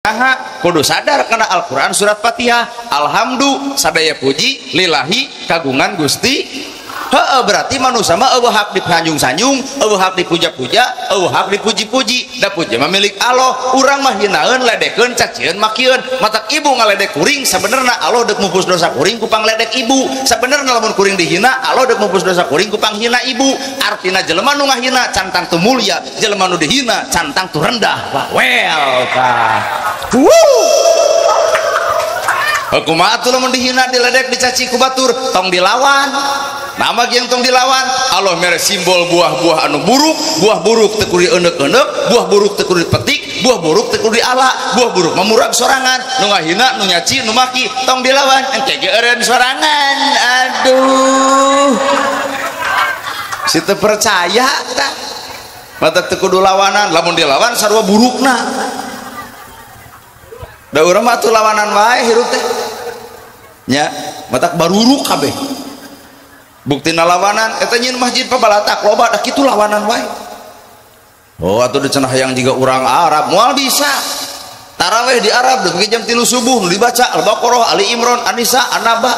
Aha, kudu sadar karena Al-Quran surat Fatihah alhamdulillah sadaya puji lillahi kagungan Gusti. Heeh, berarti manusia mah eueuh hak disanjung-sanjung, eueuh hak dipuja-puja, eueuh hak dipuji-puji. Da puji mah milik Allah. Urang mah hinaeun, ledekeun, cacieun, makieun. Matak ibu ngaledek kuring sabenerna Allah deuk mupus dosa kuring ku pangledek ibu. Sabenerna lamun kuring dihina, Allah deuk mupus dosa kuring ku panghina ibu. Artina jelema nu ngahina can tangtu mulia, jelema nu dihina can tangtu rendah. Wah, well tah. Wuh. Kumaha atuh lamun dihina, diledek, dicaci ku batur, tong dilawan. Nama yang tong dilawan, Allah mere simbol buah-buah anu buruk, buah buruk teu kudu dieundek-eundek, buah buruk teu kudu dipetik, buah buruk teu kudu diala, buah buruk mah murag sorangan, nu ngahina, nu nyaci, nu maki, tong dilawan, engke ge eureun sorangan. Aduh. Si teu percaya tah. Mata teu kudu lawanan, lamun dilawan sarua burukna. Da urang mah atuh lawanan wae hirup teh. Nya, matak baruruk kabeh. Buktina lawanan eta nyeun masjid pabalatak loba da kitu lawanan wae. Oh atuh cenah hayang jiga urang Arab moal bisa. Tarawih di Arab dugi jam 3 subuh nu dibaca Al-Baqarah, Ali Imran, An-Nisa, An-Naba,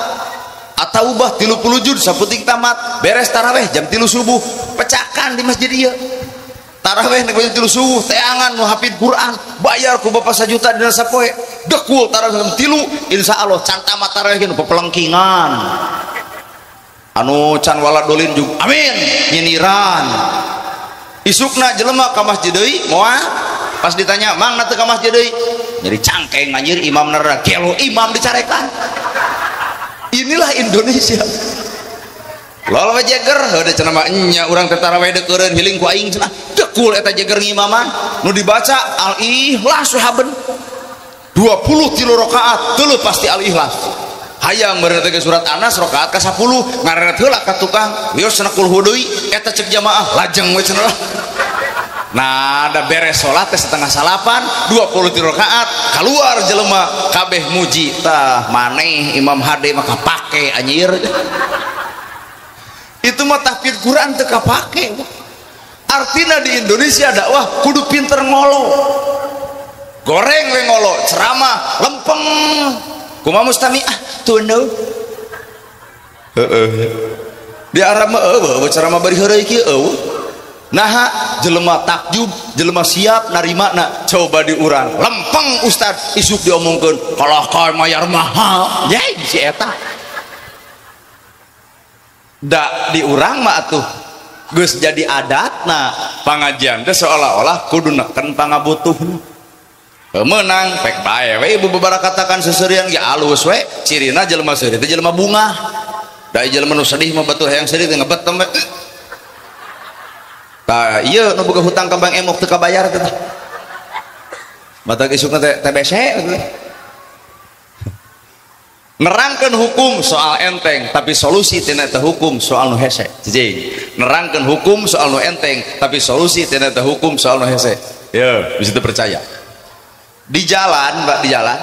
At-Taubah 30 juz saputing tamat, beres tarawih jam 3 subuh, pecakan di masjid ieu. Tarawih nek jam 3 subuh teangan nu hafid Quran, bayar ku bapak sajuta dina sapoe. Dekul tarawih jam 3, insyaallah can tamat tarawih nu pepelengkingan. Anu can waladolin juga amin nyiniran isukna jelema ka masjid deui moal pas ditanya mang na teu ka masjid deui nyeri cangkeng anjir imam neraka gelo imam dicarekan. Inilah Indonesia. Lol we jeger heuh cenah mah nya urang teh tarawih deukeureuh hiling ku aing cenah dekul eta jeger ngimaman nu dibaca al ikhlas haben 23 rakaat teu pasti al ikhlas. Hayang meureun teh surat Anas rakaat ka 10 ngareret heula ka tukang wios cenah kulhu deui eta cek jamaah lajeng we cenah. Nah da beres salat teh 7:30 23 rakaat kaluar jelema kabeh muji tah maneh Imam HD mah kapake anjir. Itu mah tahfidz Quran teu kapake. Artina di Indonesia dakwah kudu pinter ngolo. Goreng we ngolo, ceramah lempeng. Kumaha mustami'ah tunu. Heeh. Di Arab mah eueuh ceramah bari heureuy kieu eueuh. Naha jelema takjub, jelema siap narimana, coba di urang lempeng ustad isuk diomongkeun kalah ka mayar mahal. Yai si eta. Da di urang mah atuh geus jadi adatna pangajian teh seolah-olah kudu neken pangabutuhna. Menang pek bae we ibu bebarakatakan seserian ge alus we cirina jelema seuri teh jelema bungah da jelema nu sedih mah batur hayang sedih teh ngebetem we. Tah ieu nu boga hutang ka Bank Emok teu kabayar teh matak isukna teh TBC. Nerangkeun hukum soal enteng tapi solusi tina eta hukum soal nu hese. Cicing nerangkeun hukum soal nu enteng tapi solusi tina eta hukum soal nu hese. Ye bisa teu percaya. Di jalan, Mbak, di jalan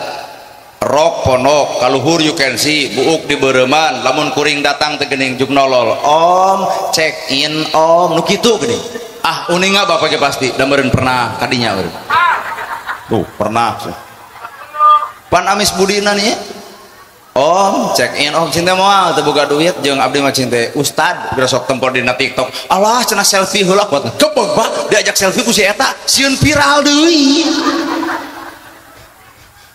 rok ponok kaluhur you can see buuk di beureuman lamun kuring datang teh geuning juk nolol om check in om nu kitu geuning ah uninga bapak ge pasti da meureun pernah kadinya meureun tuh pernah pan amis budina nih om check in om cinta moal teu boga duit jeung abdi mah cinta ustad geus sok tempor dina TikTok alah cenah selfie heula kuat gebeg Pak diajak selfie ku si eta sieun viral deui.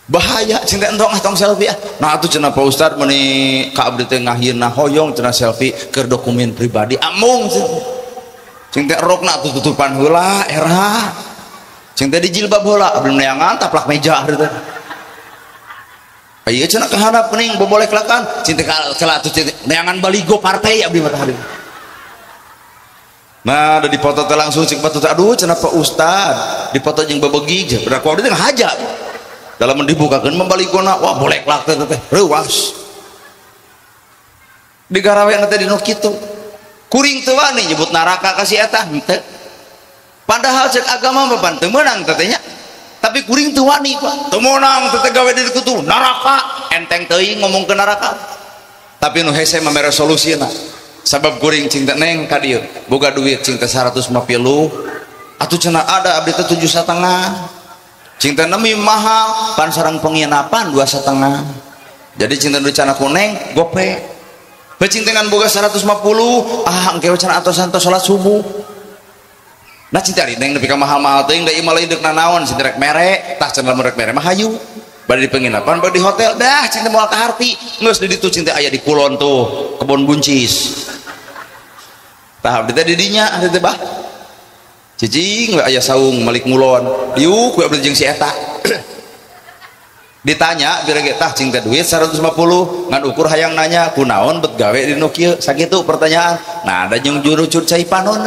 Bahaya cinta entong ah tong selfie ah. Nah atuh cenah Pak Ustad meuni ka abdi teh ngahina hoyong cenah selfie keur dokumen pribadi amung cinta rokna atuh tutupan heula era cinta di jilbab heula abdi neangan taplak meja hari teh. Ieu cenah kaharap geuning boboleh kelakan cinta kala atuh cinta neangan baligo partai abdi mah hari. Nah ada dipoto teh langsung cik batu aduh cenah Pak Ustad dipoto jeung bebegi jeung ku abdi teh ngahaja. Dalam dibukakan membalikona wah boleh lak teh teh reuas di garawe teh dinu kitu kuring teu wani nyebut neraka ka si eta henteu padahal cek agama mah pan teu meunang teh nya tapi kuring teu wani Pak teu meunang teh gawe di kitu neraka enteng teuing ngomong ke neraka tapi nu hese mah mere solusina sabab kuring cing teh neng ka dieu boga duit cing teh 150 atuh cenah ada abdi teh 7,5 Cing teh nemi mahal pan sareng penginapan 2,5. Jadi cing teh nu cana kuneng gope. Cing teh ngan boga 150, ah engke we cenah atosan tos salat subuh. Nah cing teh ari neng nepi ka mahal-mahal teuing da ieu mah lain deuk nanaon cing teh rek mere, tah cenah lamun rek mere mah hayu. Bade di penginapan, bade di hotel, dah cing teh moal kaharti. Geus di ditu cing teh aya di kulon tuh, kebon buncis. Tah abdi teh di dinya abdi teh bah. Cicing we aya saung malik ngulon, diuk we abdi jeung si eta. Ditanya bira ge tah cing teh duit 150 ngan ukur hayang nanya kunaon bet gawe di nu kieu sakitu pertanyaan. Nah ada jeung jurucur cai panon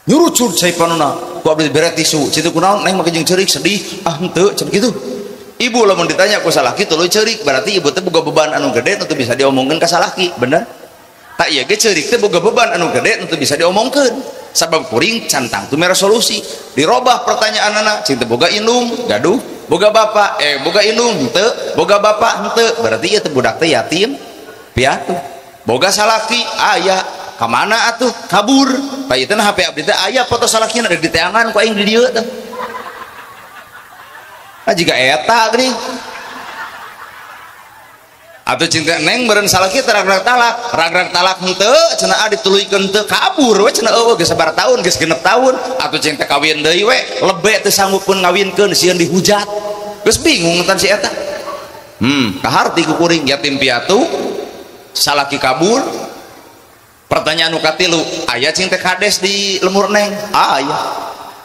nyurucur cai panonna ku abdi bere tisu citu kunaon neng make jeung ceurik sedih ah henteu cenah kitu. Ibu lamun ditanya ku salaki tuluy ceurik berarti ibu teh boga beban anu gede nu teu bisa diomongkeun ka salaki bener tak ieu ge ceurik teh boga beban anu gede nu teu bisa diomongkeun sabab kuring can tangtu mere solusi dirobah pertanyaanana cing teh boga indung gaduh boga bapak boga indung henteu boga bapak henteu berarti ieu teh budak teh yatim piatu boga salaki aya ka mana atuh kabur tah ieu teh HP abdi teh aya foto salakina di teangan ku aing di dieu teh. Nah jiga eta geuning atuh cinta neng meureun salaki teh ragrag talak henteu cenah dituluykeun teu kabur we cenah eueuh geus sabaraha tahun geus 6 tahun atuh cinta kawin deui we lebe teu sanggup pun ngawinkeun sieun dihujat geus bingung tan si eta. Kaharti ku kuring yatim piatu salaki kabur. Pertanyaan nu katilu aya cing teh kades di lemur neng aya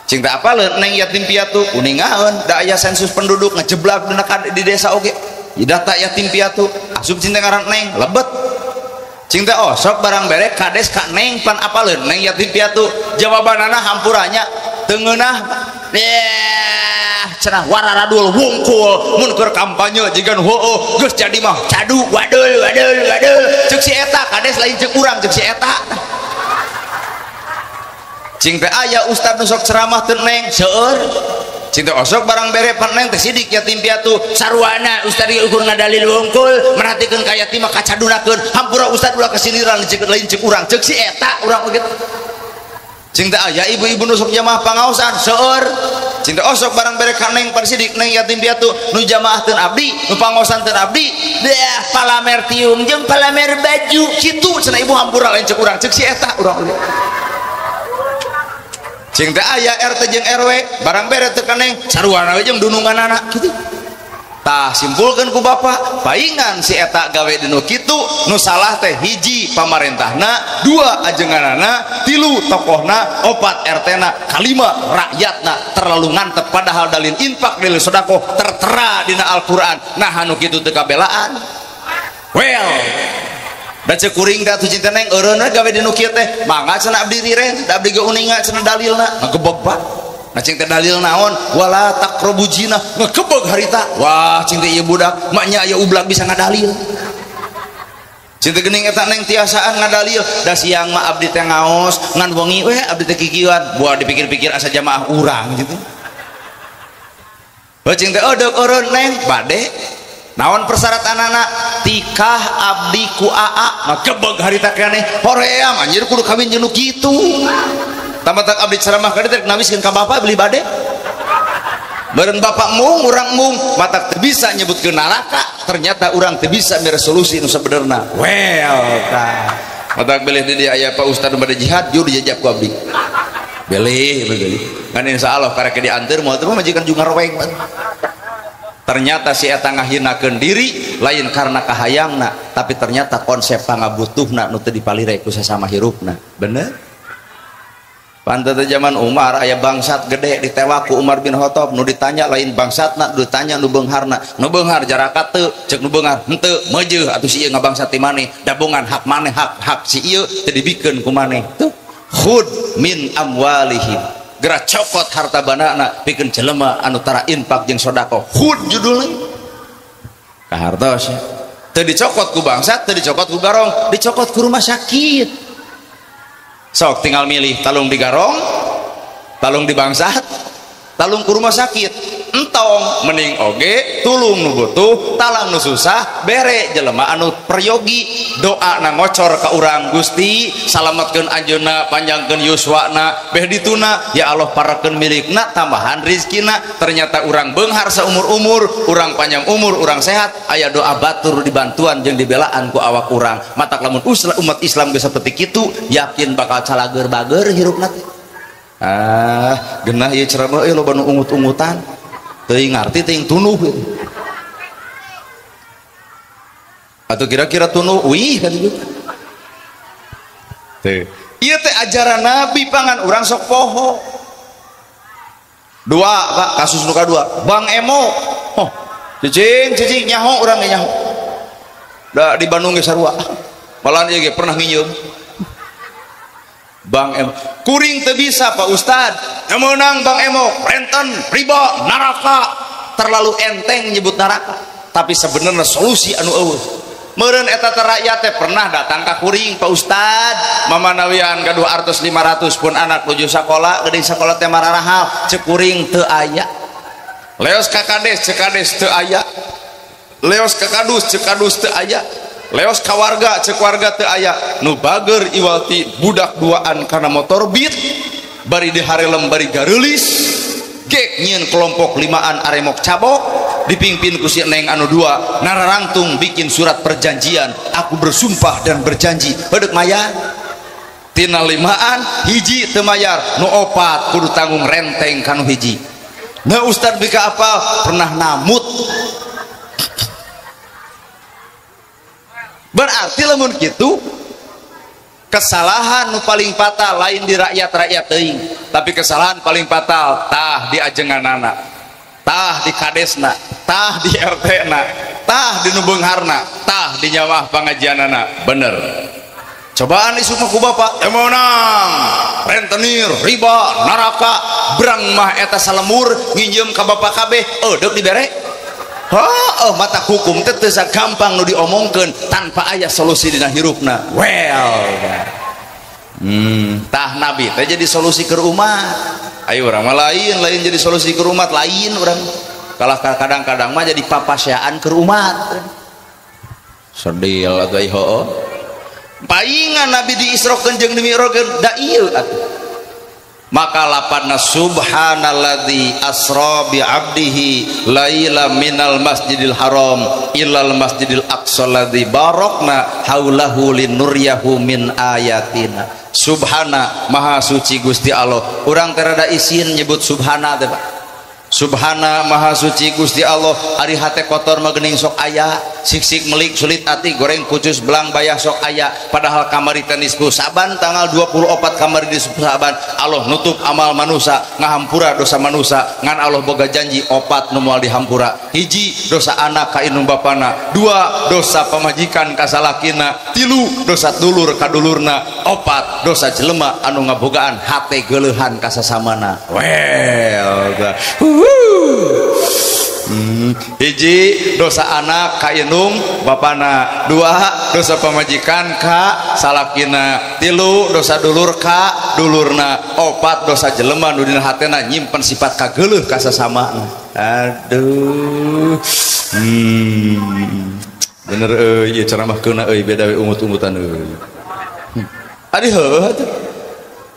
cing teh apaleun neng yatim piatu uningaeun da aya sensus penduduk ngejeblak dina di desa oge data yatim piatu asup cing teh ngaran neng lebet cing teh osok barang bere kades ka neng pan apaleun neng yatim piatu jawabanana hampuranya teu ngeunah cenah wararadul wungkul mun keur kampanye jigan heueuh geus jadi mah cadu wadul wadul wadul ceuk si eta kades lain ceuk urang ceuk si eta. Cing teh aya ustad nu sok ceramah teu neng seueur cing teh osok barang bere pan neng teh sidik yatim piatu sarwana ustad ge ukur ngadalil wungkul merhatikeun ka yatim mah kacadunakeun hampura ustad ulah kesiniran ceuk lain ceuk urang ceuk si eta urang oge. Cing teh aya ibu-ibu nu sok jamaah pangaosan seueur cing teh osok barang bere ka neng pan sidik neng yatim piatu nu jamaah teu abdi nu pangaosan teu abdi dah palamer tiung jeung palamer baju kitu cenah ibu hampura lain ceuk urang ceuk si eta urang oge. Cing teh aya RT jeung RW barang bere teu ka neng sarua we jeung dununganana kitu. Tah simpulkeun ku bapak paingan si eta gawe di nu kitu nu salah teh hiji pamarentahna dua ajenganana tilu tokohna opat RT-na kalima rakyatna terlalu ngantep padahal dalil infak dalil sedekah tertera dina Al-Qur'an nah anu kitu teu kabelaan. Well da ceuk kuring teh atuh cinta neng eureun we gawe di nu kieu teh mangga cenah abdi riren da abdi ge uninga cenah dalilna ngagebeg pak. Nah cing teh dalil naon wala taqrabu zina ngegebeg harita wah cing teh ieu budak maknya aya ublak bisa ngadalil cing teh geuning eta neng tiasaan ngadalil da siang mah abdi teh ngaos ngan wengi we abdi teh kikieuan buah dipikir-pikir asa jamaah urang gitu. Heuh cing teh eudeuk eureun neng bade naon persyaratanana tikah abdi ku aa ngagebeg harita keneh hoream anjir kudu kawin jeung nu kitu. Tamatak abdi ceramah ka dieu nawiskeun ka bapak beli bade beureun bapak mung urang mung matak teu bisa nyebutkeun neraka ternyata urang teu bisa mere solusi nu sabenerna. Well tah matak bilih di dieu aya Pak Ustad nu bade jihad jur dijajab ku abdi bilih bilih ngan insyaallah karek dianteur moal teu mah majikan juga ngaroweng. Ternyata si eta ngahinakeun diri lain karena kahayangna tapi ternyata konsep pangabutuhna nu teu dipalire ku sasama hirupna bener. Pantes zaman Umar aya bangsat gede ditewak ku Umar bin Khattab nu ditanya lain bangsatna nu ditanya nu beungharna nu beunghar jarakat teu ceuk nu beunghar henteu meujeuh atuh si ieu ngabangsat ti maneh dabongan hak maneh hak hak si ieu teu dibikeun ku maneh tuh khud min amwalihim geura cokot harta bandana pikeun jelema anu tara infak jeung sedekah khud judulna kahartos teu dicokot ku bangsat teu dicokot ku garong dicokot ku rumah sakit. Sok tinggal milih talung di garong talung di bangsat Talung ku rumah sakit. Entong mending oge tulung nu butuh, talang nu susah, bere jelema anu peryogi, doa na ngocor ka urang Gusti, salametkeun anjeunna, panjangkeun yuswana, beh dituna, ya Allah parakeun milikna, tambahan rizkina. Ternyata urang beunghar saumur-umur, urang panjang umur, urang sehat, aya doa batur dibantuan jeung dibelaan ku awak urang. Matak lamun umat Islam geus saperti kitu, yakin bakal calageur bager hirupna teh. Ah, genah ieu ceramah euy loba nu ungut-ungutan. Teuing ngarti teuing tunuh gitu. Atau kira-kira tunuh wih kan gitu. Teu. Ieu teh ajaran Nabi pangan urang sok poho. Dua, Pak, kasus nu kadua, Bang Emo. Oh, cicing cicing nyaho urang ge nyaho. Da di Bandung ge sarua. Malahan ieu ge pernah nginjeum. Bang Emo kuring teu bisa Pak Ustad, menang Bang Emo renten riba neraka, terlalu enteng nyebut neraka, tapi sebenarnya solusi anu eueuh. Meureun eta teh rakyat teh pernah datang ka kuring Pak Ustad, mamanawian gaduh artos 500 pun anak nuju sakola, geuning sakola teh mararahal, ceuk kuring teu aya. Leos ka kades, ceuk kades teu aya. Leos ka kadus, ceuk kadus teu aya. Leos ka warga, cek warga teu aya. Nu bager iwalti budak duaan kana motor beat, bari diharelem bari gareulis, gek nyieun kelompok limaan aremok cabok, dipimpin ku si neng anu dua, nararangtung bikin surat perjanjian, aku bersumpah dan berjanji, heudek mayar. Tina limaan hiji teu mayar, nu opat kudu tanggung renteng kanu hiji. Nah ustad bika apal pernah namut. Berarti lamun kitu kesalahan nu paling fatal lain di rakyat-rakyat teuing, tapi kesalahan paling fatal tah di ajenganana, tah di kadesna, tah di RT-na, tah di nu beungharna, tah di nyawah pangajianana. Bener. Cobaan isu mah ku bapak, menang rentenir, riba, neraka, brang mah eta salemur nginjeum ka bapak kabeh, deuk dibere. Oh, mata hukum teh teu sagampang nu diomongkeun tanpa aya solusi dina hirupna. Well, tah Nabi teh jadi solusi keur umat. Ayo urang mah lain, lain jadi solusi keur umat, lain urang. Kalah kadang-kadang mah jadi papasyaan keur umat. Sedih atuh ai hooh. Paingan Nabi diisrokeun jeung dimi'rajkeun da ieu atuh. Maka lapanna subhanalladzi asra bi abdihi laila minal masjidil haram ilal masjidil aqsa alladzi barakna haulahu linuryahu min ayatina. Subhana, maha suci Gusti Allah. Urang teh rada isin nyebut subhana teh Pak. Subhana maha suci Gusti Allah, ari hate kotor mah geuning sok aya, sik-sik melik sulit ati goreng kucus belang bayah sok aya, padahal kamari teh nisfu Saban tanggal 24 kamari nisfu Saban Allah nutup amal manusa, ngahampura dosa manusa, ngan Allah boga janji opat nu moal dihampura. Hiji dosa anak ka indung bapana, dua dosa pamajikan ka salakina, tilu dosa dulur ka dulurna, opat dosa jelema anu ngabogaan hate geuleuhan ka sasamana. Well, hiji dosa anak ka indung bapana, dua dosa pamajikan ka salakina, tilu dosa dulur ka dulurna, opat dosa jelema nu dina hatena nyimpen sifat kageuleuh ka sasamana. Aduh, bener euy ieu ceramah keuna euy beda we ungut-ungutan euy. Ari heuh atuh.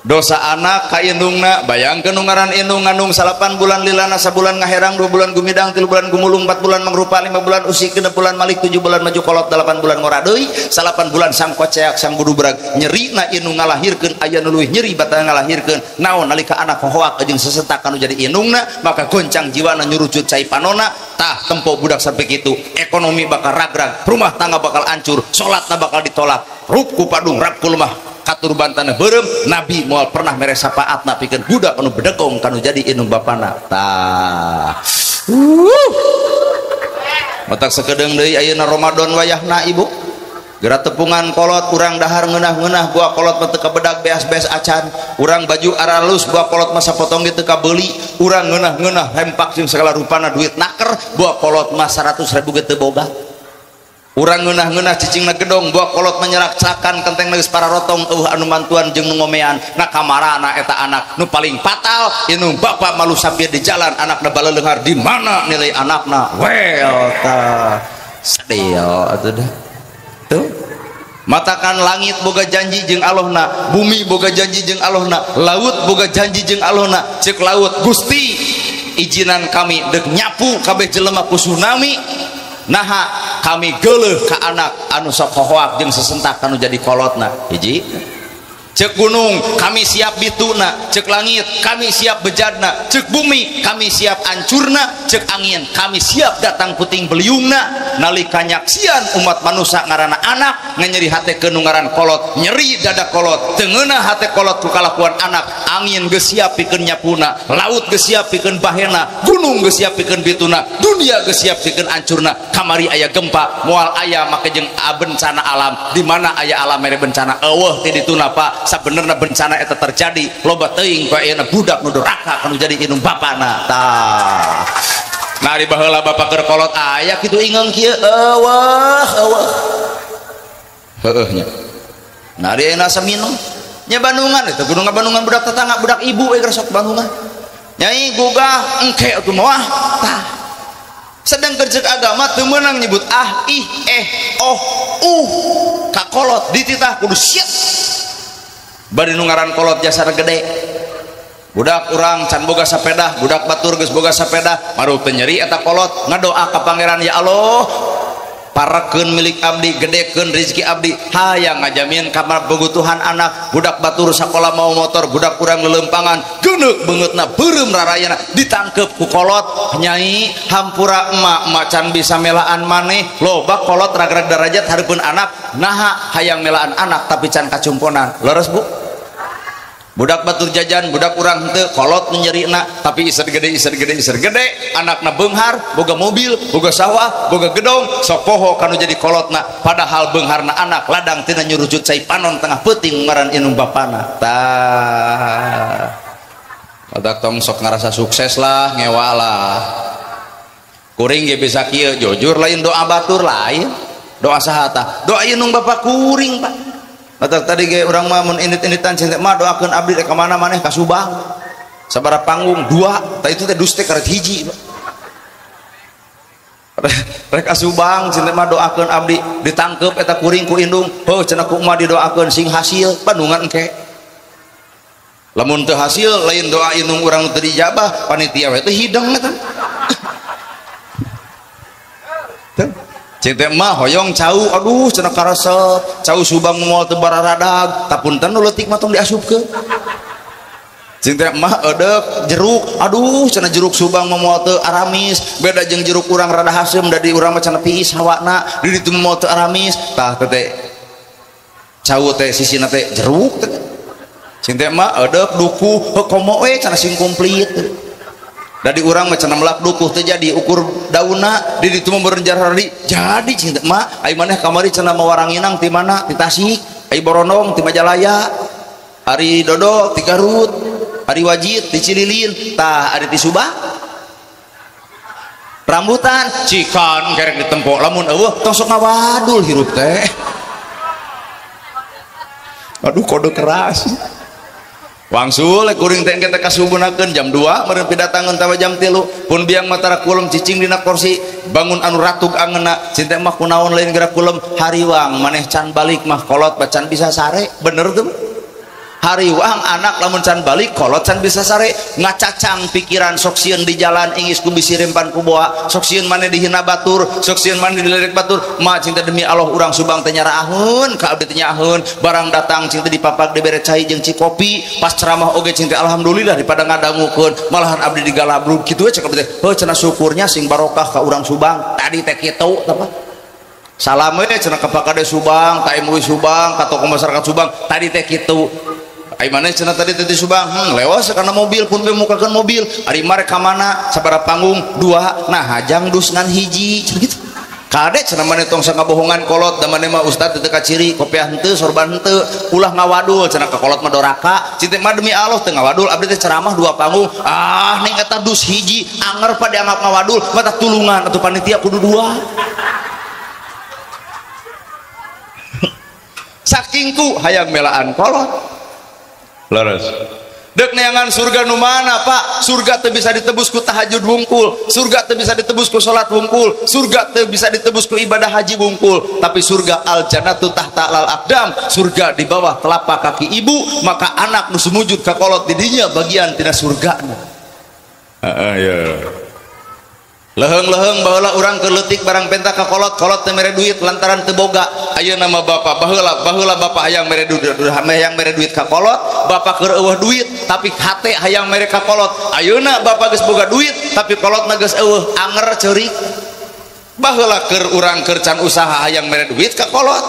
Dosa anak ka indungna, bayangkeun nu ngaran indung ngandung 8 bulan lilana, sabulan ngaherang, 2 bulan gumidang, 3 bulan gumulung, 4 bulan mangrupa, 5 bulan usik, 6 bulan malik, 7 bulan maju kolot, 8 bulan ngora deui, 8 bulan sang koceak sang budubrag. Nyerina indung ngalahirkeun aya nu leuwih nyeri batang ngalahirkeun. Naon nalika anak hohoak jeung sesentak anu jadi indungna, maka goncang jiwana nyurucut cai panona. Tah tempo budak sampai kitu, ekonomi bakal ragrag, rumah tangga bakal hancur, salatna bakal ditolak, rup ku padung rap ku lemah katurban tanah beureum. Nabi moal pernah mere syafaatna pikeun budak anu bedekong kanu jadi indung bapana. Tah matak sakedeung deui ayeuna Ramadan wayahna ibu geura tepungan kolot urang dahar ngeunah-ngeunah buah kolot mah teu kabedag beas-beas acan, urang baju aralus buah kolot mah sapotong ge teu kabeuli, urang ngeunah-ngeunah rempak jeung sagala rupana duit naker buah kolot mah 100.000 ge teu boga. Urang ngeunah-ngeunah cicingna gedong buah kolot menyerak cakan kenteng geus pararotong eueuh anu mantuan jeung nu ngomean. Na kamarana eta anak nu paling fatal indung bapak malu sapir di jalan anakna baleleunghar di mana nilai anakna. Well tah sedih atuh dah. Tuh matakan langit boga janji jeung Allahna, bumi boga janji jeung Allahna, laut boga janji jeung Allahna. Ceuk laut, Gusti izinan kami dek nyapu kabeh jelema ku tsunami, naha kami geuleuh ka anak anu sok hohoak jeung sesentak anu jadi kolotna. Hiji. Ceuk gunung kami siap bituna, ceuk langit kami siap bejadna, ceuk bumi kami siap ancurna, ceuk angin kami siap datang puting beliungna. Nalika nyaksian umat manusia ngaranna anak nganyeri hate ke nu ngaran kolot, nyeri dada kolot, teu ngeunah hate kolot ku kalakuan anak. Angin geus siap pikeun nyapuna, laut geus siap pikeun bahena, gunung geus siap pikeun bituna, dunia geus siap pikeun ancurna. Kamari aya gempa, moal aya make jeung bencana alam, di mana aya alam mere bencana eueuh ti dituna Pak. Sabenerna bencana eta terjadi loba teuing ku ayeuna budak nu doraka kanu jadi indung bapana. Tah nah di baheula bapak keur kolot aya kitu ingeung kieu eueuh eueuh heueuh nya. Nah di ayeuna saminum nya Bandungan eta kudu ngabandungan budak tetangga budak ibu we keur sok Bandungan nyai gugah engke atuh mah tah. Sedangkan ceuk agama teu meunang nyebut ah ih eh oh uh ka kolot dititah kudu siet. Bari nu ngaran kolot jasa gede. Budak urang can boga sapeda, budak batur geus boga sapeda, maru teu nyeri eta kolot ngadoa ka pangeran, ya Allah parekeun milik abdi, gedekeun rezeki abdi, hayang ngajamin kamar kebutuhan anak. Budak batur sakola mau motor, budak urang leuleumpangan geuneuk beungeutna beureum rarayana ditangkep ku kolot. Nyai hampura emak, emak can bisa melaan maneh. Loba kolot ragrag darajat hareupeun anak, naha hayang melaan anak tapi can kacumponan. Leres Bu? Budak batur jajan, budak urang henteu, kolot nu nyerina tapi iser gede iser gede iser gede, anakna beunghar, boga mobil, boga sawah, boga gedong, sok poho kanu jadi kolotna, padahal beungharna anak ladang tina nyurujut cai panon tengah peuting ngaran indung bapana. Tah. Badak tong sok ngarasa sukses lah, ngewa lah. Kuring ge bisa kieu, jujur lain doa batur lain, doa saha tah? Doa indung bapa kuring, Pak. Batak tadi ge urang mah mun indit-inditan cinta mah doakeun abdi rek ka mana maneh ka Subang. Sabaraha panggung dua, tah itu teh dus teh karet hiji. Rek ka Subang cinta mah doakeun abdi ditangkep eta kuring ku indung, heuh cenah ku emak didoakeun sing hasil Bandungan engke. Lamun teu hasil lain doa indung urang teu dijabah, panitia we teh hideng eta. Cinta mah hoyong cau, aduh cenah karesep cau Subang moal teu bararadag, tapunten nu leutik mah tong diasupkeun. Cinta mah eudek jeruk, aduh cenah jeruk Subang mah moal teu aramis, beda jeung jeruk urang rada haseum, da di urang mah cenah tiis hawana, di ditu moal teu aramis. Tah teh cau teh sisina teh jeruk teh. Cinta mah eudek duku, heuh komo we cenah sing komplit. Dari urang mah cenah melak dukuh teh jadi ukur daunna di ditu mah beureun jadi cinta mah ai maneh kamari cenah mawaranginang ti mana ti Tasik, ai Borondong ti Majalaya, ari Dodo ti Garut, ari Wajid ti Cililin, tah ari ti Subang rambutan cikan kerek ditempok lamun eueuh tong sok ngawadul hirup teh. Aduh kode keras. Wangsul kuring teh engke teh kasubunakeun jam 2 meureun pidatangeun tawa jam 3 pun biang matara kulem cicing dina kursi bangun anu ratug angeuna cinta mah kunaon lain gerak kulem hariwang maneh can balik mah kolot bacan bisa sare bener tuh. Hariwang anak lamun can balik kolot can bisa sare ngacacang pikiran sok sieun di jalan ingis ku bisi rempan ku boa sok sieun maneh dihina batur sok sieun maneh dilerek batur ma cinta demi Allah urang Subang teh nyaraahun ka abdi teh nyaahun barang datang cinta dipapak dibere cai jeung cikopi pas ceramah oge cinta alhamdulillah daripada ngadangukeun malahan abdi digalabrug kitu we cek abdi teh heuh cenah syukurnya sing barokah ka urang Subang tadi teh kitu tah. Salam we cenah ka Pak Kades Subang ka MUI Subang ka tokoh masyarakat Subang tadi teh kitu. Ai maneh cenah tadi teh di Subang, lewas karena mobil pun be mukakeun mobil. Ari mah rek ka mana sabaraha panggung dua, nah hajang dus ngan hiji cenah kitu. Kade cenah maneh tong sangabohongan kolot da maneh mah ustad teu kaciri, kopiah henteu, sorban henteu, ulah ngawadul cenah ka kolot mah doraka. Cinta mah demi Allah teu ngawadul, abdi teh ceramah dua panggung. Ah ning eta dus hiji, anger pa dianggap ngawadul, mata tulungan atuh panitia kudu dua. Sakingku hayang melaan kolot. Leres. Dek neangan surga nu mana Pak? Surga teu bisa ditebus ku tahajud wungkul, surga teu bisa ditebus ku salat wungkul, surga teu bisa ditebus ku ibadah haji wungkul, tapi surga al jannatu tahta al aqdam, surga di bawah telapak kaki ibu, maka anak nu sumujud ka kolot di dinya bagian tina surgana. Heeh ya. Leheng-leheng baheula urang keur leutik barang penta ka kolot, kolot teu mere duit lantaran teu boga. Ayeuna mah bapak baheula baheula bapak hayang mere duit, hayang mere duit ka kolot, bapak keur eueuh duit tapi hate hayang mere ka kolot. Ayeuna bapak geus boga duit tapi kolotna geus eueuh, anger ceurik. Baheula keur urang keur can usaha hayang mere duit ka kolot,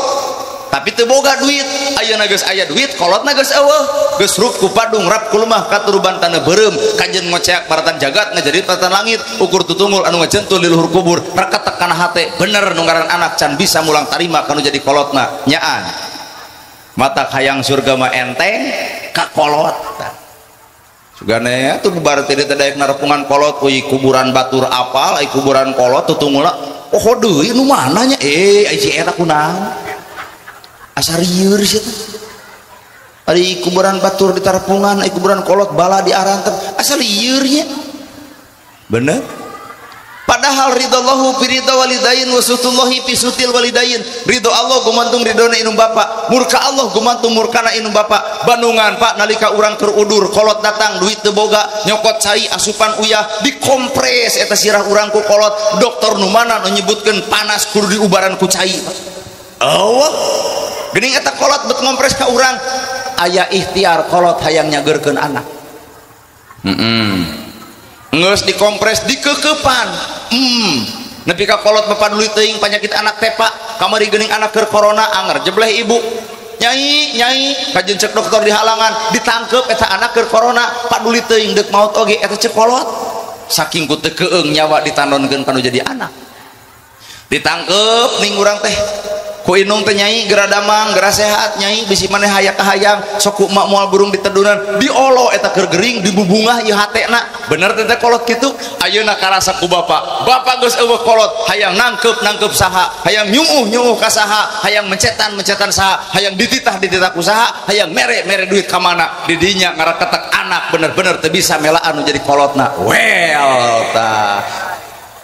tapi teu boga duit. Ayeuna geus aya duit, kolotna geus eueuh, geus rup ku padung rap ku lemah katuruban taneuh beureum, kajen ngoceak paratan jagat ngajadi paratan langit, ukur tutungul anu ngajentul di luhur kubur, reketek kana hate, bener nu ngaran anak can bisa mulang tarima kanu jadi kolotna nyaan. Mata hayang surga mah enteng ka kolot. Sugane atuh bubar teh teh daek narepungan kolot, euy kuburan batur apal, ai kuburan kolot tutungulna, oh deui nu mana nya ai si eta kunaon? Asa rieur sih ari kuburan batur di tarpungan, ari kuburan kolot bala di arantep, asa lieur nya. Bener? Padahal ridallahu fi ridha walidain wa sutullahi fi sutil walidain. Ridho Allah gumantung ridhona indung bapa, murka Allah gumantung murkana indung bapa. Bandungan Pak nalika urang keur udur, kolot datang duit teu boga, nyokot cai asupan uyah, dikompres eta sirah urang ku kolot. Dokter nu mana nu nyebutkeun panas kudu diubaran ku cai. Allah geuning eta kolot bet ngompres ka urang, aya ikhtiar kolot hayang nyageurkeun anak. Geus dikompres dikekepan. Nepi ka kolot mapaduli teuing panyakit anak teh Pak, kamari geuning anak keur corona anger jebleh ibu. Nyai, nyai, kajen cek dokter di halangan, ditangkep eta anak keur corona, paduli teuing deuk maot oge eta cek kolot. Saking ku teu keung nyawa ditandonkeun kanu jadi anak. Ditangkep ning urang teh. Ku inung teh nyai geura damang geura sehat nyai bisi maneh hayang kahayang sok ku emak moal burung ditedunan diolo eta keur gering dibubungah ieu hatena bener teh kolot kitu. Ayeuna karasa ku bapak, bapak geus eueuh kolot hayang nangkep nangkep saha, hayang nyuuh nyuuh ka saha, hayang mencetan mencetan saha, hayang dititah dititah ku saha, hayang mere mere duit ka mana, di dinya ngaraketek anak bener-bener teu bisa melaan nu jadi kolotna. Well tah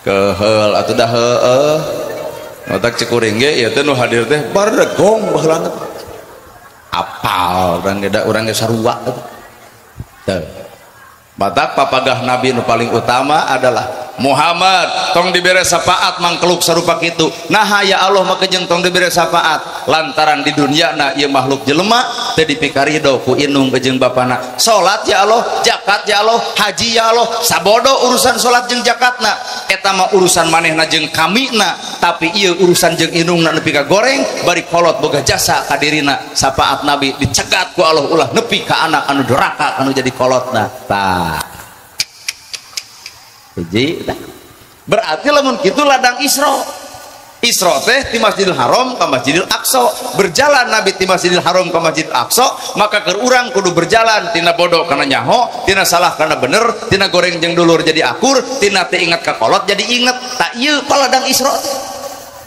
keheul atuh dah heueuh. Otak cekuring ge ieu teh nu hadir teh baregong baheula apal urang ge da urang ge sarua teh. Batak papagah nabi nu paling utama adalah Muhammad tong dibere syafaat mangkeluk sarupa kitu. Naha ya Allah maka jeung tong dibere syafaat lantaran di dunyana ieu makhluk jelema teu dipikarido ku indung jeung bapana. Salat ya Allah, zakat ya Allah, haji ya Allah, sabodo urusan salat jeung zakatna eta mah urusan manehna jeung kamina, tapi ieu urusan jeung indungna nepi ka goreng bari kolot boga jasa ka dirina. Syafaat nabi dicegat ku Allah ulah nepi ka anak anu doraka anu jadi kolotna. Tah hiji. Berarti lamun kitu ladang Isra. Isra teh di Masjidil Haram ke Masjidil Aqsa. Berjalan Nabi di Masjidil Haram ke Masjidil Aqsa, maka keur urang kudu berjalan tina bodoh kana nyaho, tina salah kana bener, tina goreng jeung dulur jadi akur, tina teu inget ka kolot jadi inget. Tak ieu paladang Isra teh.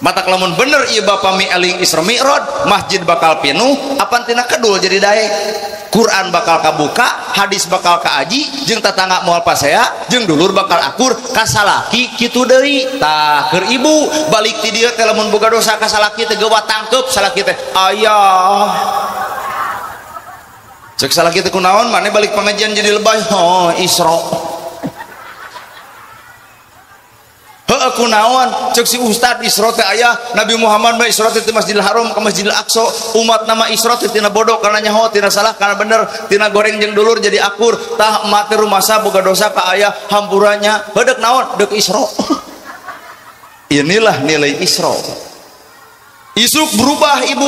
Matak lamun bener ieu bapa mi'eling Isra Mi'raj, masjid bakal pinuh, apan tina kedul jadi daek. Quran bakal kabuka, hadis bakal kaaji, jeung tatangga moal pasea, jeung dulur bakal akur, kasalaki kitu deui. Tah keur ibu balik ti dieu teh lamun boga dosa ka salaki teh gewa tangkeup salaki teh. Ayah. Cek salaki teh kunaon maneh balik pengajian jadi lebay. Oh, Isra. Heueuh kunaon cek si ustad Isra teh aya Nabi Muhammad mah Isra teh ti Masjidil Haram ka Masjidil Aqsa, umat nama Isra teh tina bodoh kana nyaho, tina salah kana bener, tina goreng jeung dulur jadi akur. Tah mati rumasa boga dosa ka aya hampurannya heudeuk naon deuk Isra. Inilah nilai Isra. Isuk berubah ibu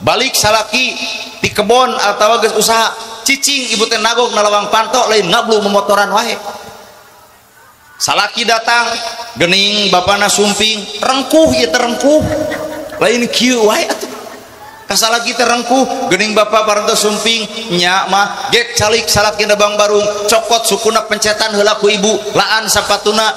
balik salaki di kebon atawa geus usaha cicing ibu teh nagog nalawang panto lain ngablu memotoran wae. Salaki datang gening bapana sumping rengkuh ieu teh rengkuh lain kieu wae atuh kasalaki teh rengkuh gening bapa parantos sumping nya mah gek calik salaki nebang barung cokot sukuna pencetan heula ku ibu laan sapatuna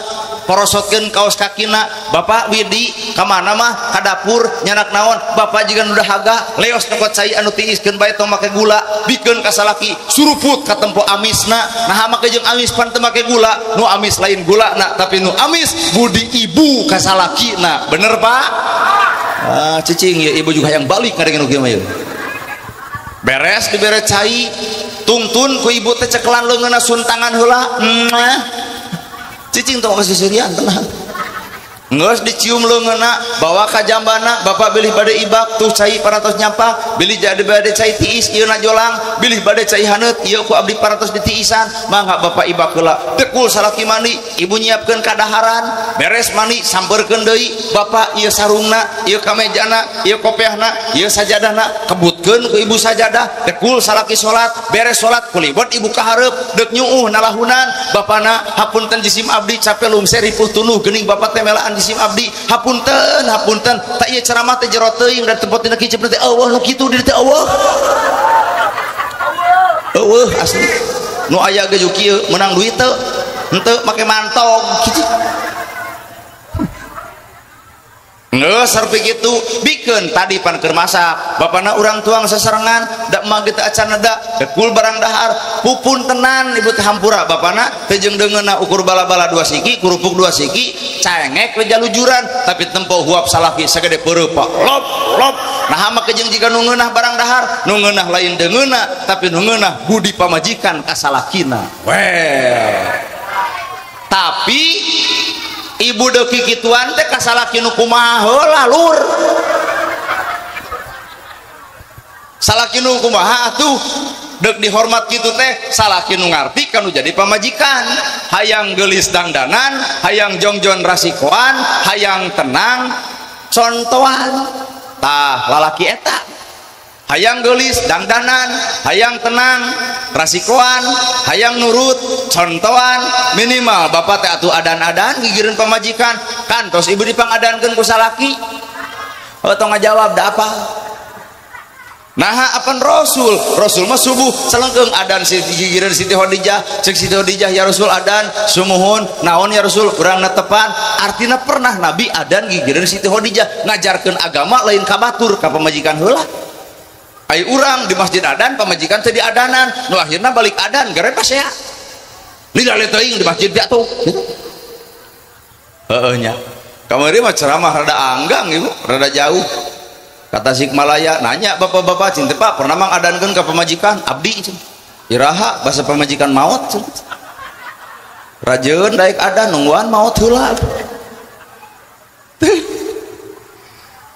porosotkeun kaos kakina bapak Widi ka mana mah ka dapur nyanak naon bapak jiga nu dahaga leos nyokot cai anu tiiskeun bae tong make gula bikeun ka salaki suruput ka tempo amisna nah make jeung amis pan teu make gula nu amis lain gulana tapi nu amis budi ibu ka salakina bener Pak? Ah cicing ya ibu juga yang balik ngadengin nu kieu mah ieu beres dibere cai tungtun ku ibu teh cekelan leungeunna suntangan heula cicing tong kasisirian tenang geus dicium leungeunna bawa ka jambana bapak bilih bade ibak tuh cai parantos nyampah bilih jadi bade cai tiis ieu na jolang bilih bade cai haneut ieu ku abdi parantos ditiisan mangga bapak ibak heula dekul salaki mandi ibu nyiapkeun kadaharan beres mandi sampeurkeun deui bapak ieu sarungna ieu kamejana ieu kopiahna ieu sajadahna kebutkeun ku ibu sajadah dekul salaki salat beres salat kulibot ibu ka hareup deuk nyuuh nalahunan bapana hapunten jisim abdi capek lungser ripuh tunuh geuning bapak teh melaan jisim abdi hapunten hapunten tak ieu ceramah teh jero teuing da tempat dina kicep teh eueuh nu kitu di teh eueuh eueuh asli nu aya ge kieu meunang duit teu henteu make mantog kitu geus sarpi kitu bikeun tadi pan keur masak bapana urang tuang sasarengan da mah geus acan da dekul barang dahar pupun tenan ibu teh hampura bapana teh jeung deungeunna ukur bala-bala dua siki kerupuk dua siki cengek we jalujuran tapi tempo huap salaki sagede peureup Pak lop lop nah make jeung jiga nu ngeunah barang dahar nu ngeunah lain deungeunna tapi nu ngeunah budi pamajikan ka salakina well tapi ibu deuki kituan teh ka salaki nu kumaha heula lur salaki nu kumaha atuh deuk dihormat kitu teh salaki nu ngarti kanu jadi pamajikan hayang geulis dangdanan hayang jongjon rasikoan hayang tenang contohan tah lalaki eta hayang geulis dangdanan hayang tenang rasikoan hayang nurut contohan minimal bapak teh atuh adan-adan gigireun pamajikan kantos ibu dipangadankeun ku salaki oh tong ngajawab da apa naha apan rasul rasul mah subuh selengkeung adan gigireun Siti Khadijah ceuk Siti Khadijah ya Rasul adan sumuhun naon ya Rasul urang netepan artina pernah nabi adan gigireun Siti Khadijah ngajarkeun agama lain ka batur ka pamajikan heula ai urang di masjid adan pamajikan teh diadanan nu akhirna balik adan gere pasea lila teuing di masjid dia tuh gitu heueuh nya kamari mah ceramah rada anggang ibu rada jauh ka Tasikmalaya nanya bapak-bapak cinta Pak pernah mang adankeun ka pamajikan abdi iraha basa pamajikan maot rajeun daek adan nungguan maot heula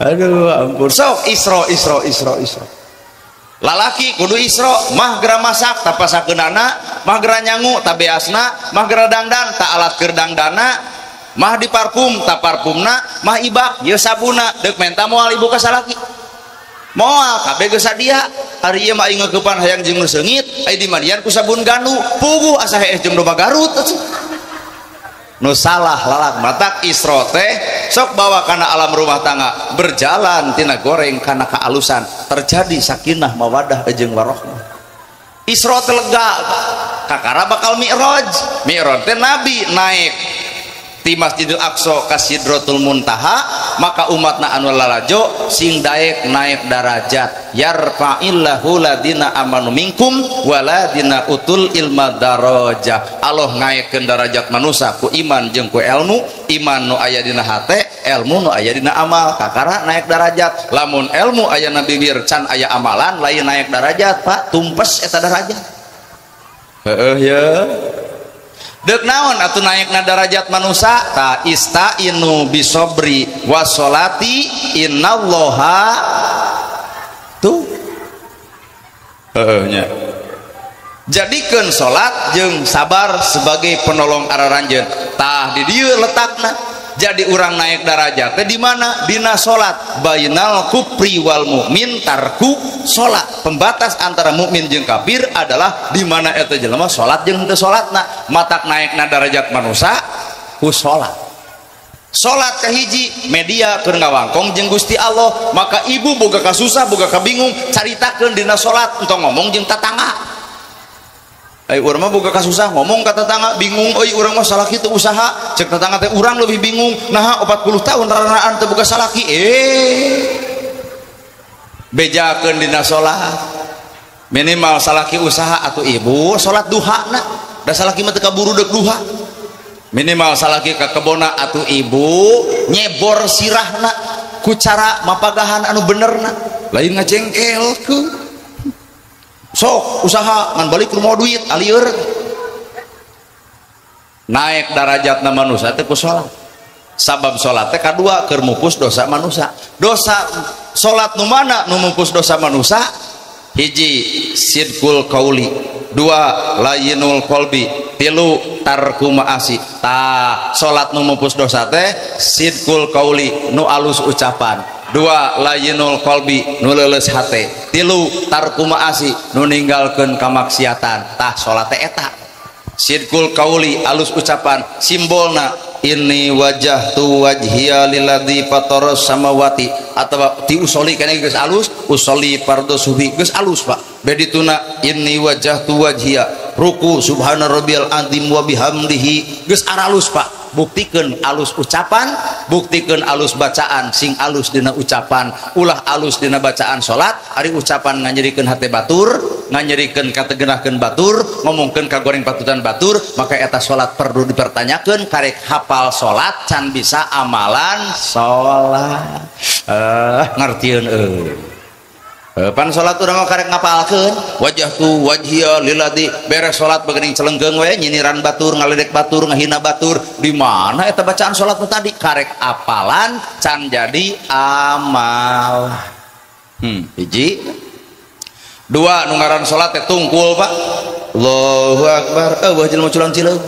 aduh ampun sok isro isro isro isro lalaki kudu isro mah gera masak tapasakeunana mah gera nyangu tabeasna mah gera dangdan ta alat keur dangdana mah diparfum ta parfumna mah ibak ieu sabuna deuk menta moal ibu ka salaki moal kabeh geus sadia ari ieu mah aing ngeukepan hayang jeung nu seungit ai dimandian ku sabun ganu puguh asa heeh jeung domba Garut nu salah lalak matak isro teh sok bawa kana alam rumah tangga berjalan tina goreng kana kaalusan terjadi sakinah mawadah jeung warohmah isro teh lega kakara bakal mi'raj mi'raj teh nabi naik ti Masjidil Aqsa ka Sidratul Muntaha maka umatna anu lalajo sing daek naik darajat yarfa'illahu ladina amanu minkum waladina utul ilma darajah Allah ngaekkeun darajat manusia ku iman jeung ku ilmu iman nu aya dina hate ilmu nu aya dina amal kakara naik darajat lamun ilmu aya na bibir can aya amalan lain naik darajat Pak tumpes eta darajat heueuh ye Dek naon atuh naikna darajat manusia ta istainu bisobri wasolati innallaha tuh heueuh nya jadikeun salat jeung sabar sebagai penolong araranjeun tah di dieu letakna jadi urang naik darajat teh di mana dina salat bainal kufri wal mukmin tarku salat pembatas antara mukmin jeung kafir adalah di mana eta jelema salat jeung henteu salatna matak naikna darajat manusia ku salat salat kahiji media keur ngawangkong jeung Gusti Allah maka ibu boga kasusah boga kabingung caritakeun dina salat entong ngomong jeung tatangga Ai urang mah boga kasusah ngomong ka tetangga bingung euy urang mah salaki teu usaha, cek tetangga teh urang lebih bingung naha 40 tahun raranaan teu boga salaki. Bejakeun dina salat. Minimal salaki usaha atuh ibu salat duha na. Da salaki mah teu kaburu deuk duha. Minimal salaki ka kebona atuh ibu nyebor sirahna ku cara mapagahan anu benerna, lain ngajengkelkeun. Sok usaha ngan balik rumah duit alieur naik darajatna manusia teh ku salat. Sabab salat teh kadua keur mupus dosa manusia. Dosa salat nu mana nu mupus dosa manusia? Hiji sidqul qauli, dua layinul qalbi, tilu tarku ma'asi. Tah salat nu mupus dosa teh sidqul qauli nu alus ucapan, dua layinul qalbi nu leuleus hate, tilu tarku ma'asi nu ninggalkeun kamaksiatan. Tah salat teh eta sidqul qauli alus ucapan, simbolna inni wajjahtu wajhiya lilladzi fataras samawati atawa ti usoli kana geus alus, usoli fardhu subhi geus alus Pak. Bedituna inni wajjahtu wajhiya ruku subhana rabbiyal azim wa bihamdihi geus aralus Pak. Buktikeun alus ucapan, buktikeun alus bacaan, sing alus dina ucapan, ulah alus dina bacaan salat, ari ucapan nganyerikeun hate batur, nganyerikeun kategenahkeun batur, ngomongkeun kagoreng patutan batur, maka eta salat perlu dipertanyakeun, karek hafal salat can bisa amalan salat. Ngartieun euy. Pan salat urang mah karek ngapalkeun wajjahtu wajhiya lilladzi, beres salat begeuning celenggeung we nyiniran batur, ngaledek batur, ngahina batur. Di mana eta bacaan salat nu tadi? Karek apalan can jadi amal. Hiji. Dua nu ngaran salat teh tungkul Pak. Allahu akbar. Eueuh jelema culang cileung.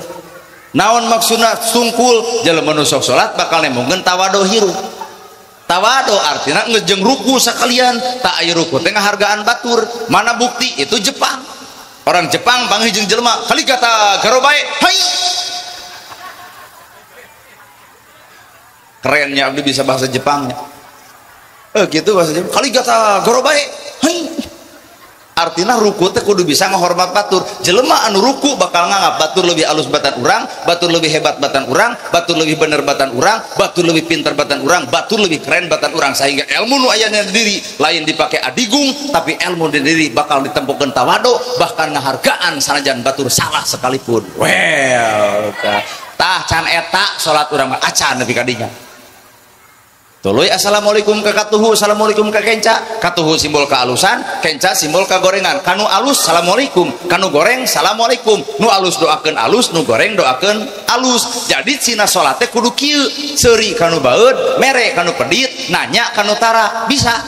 Naon maksudna tungkul? Jelema nu sok salat bakal nembongkeun tawadu hirup. Tawadu artinya ngejeng ruku sekalian, tak air ruku teh ngahargaan batur. Mana bukti? Itu Jepang. Orang Jepang panggih jeung jelema kali kata garobae hai. Kerennya abdi bisa bahasa Jepangnya. Gitu bahasa Jepang. Kali kata garobae hai. Artinya ruku teh kudu bisa ngahormat batur. Jelema anu ruku bakal nganggap batur lebih alus batan urang, batur lebih hebat batan urang, batur lebih bener batan urang, batur lebih pintar batan urang, batur lebih keren batan urang, sehingga ilmu nu aya dina diri lain dipake adigung, tapi ilmu di diri bakal ditempukeun tawadu, bahkan ngahargaan sanajan batur salah sekalipun. Well, tah can eta salat urang mah acan nepi ka dinya. Tuluy assalamualaikum ka katuhu, assalamualaikum ka kenca. Katuhu simbol kealusan, kenca simbol kagorengan. Kanu alus assalamualaikum, kanu goreng assalamualaikum. Nu alus doakeun alus, nu goreng doakeun alus. Jadi cina salat teh kudu kieu, seuri kanu baeud, mere kanu pedit, nanya kanu tara, bisa.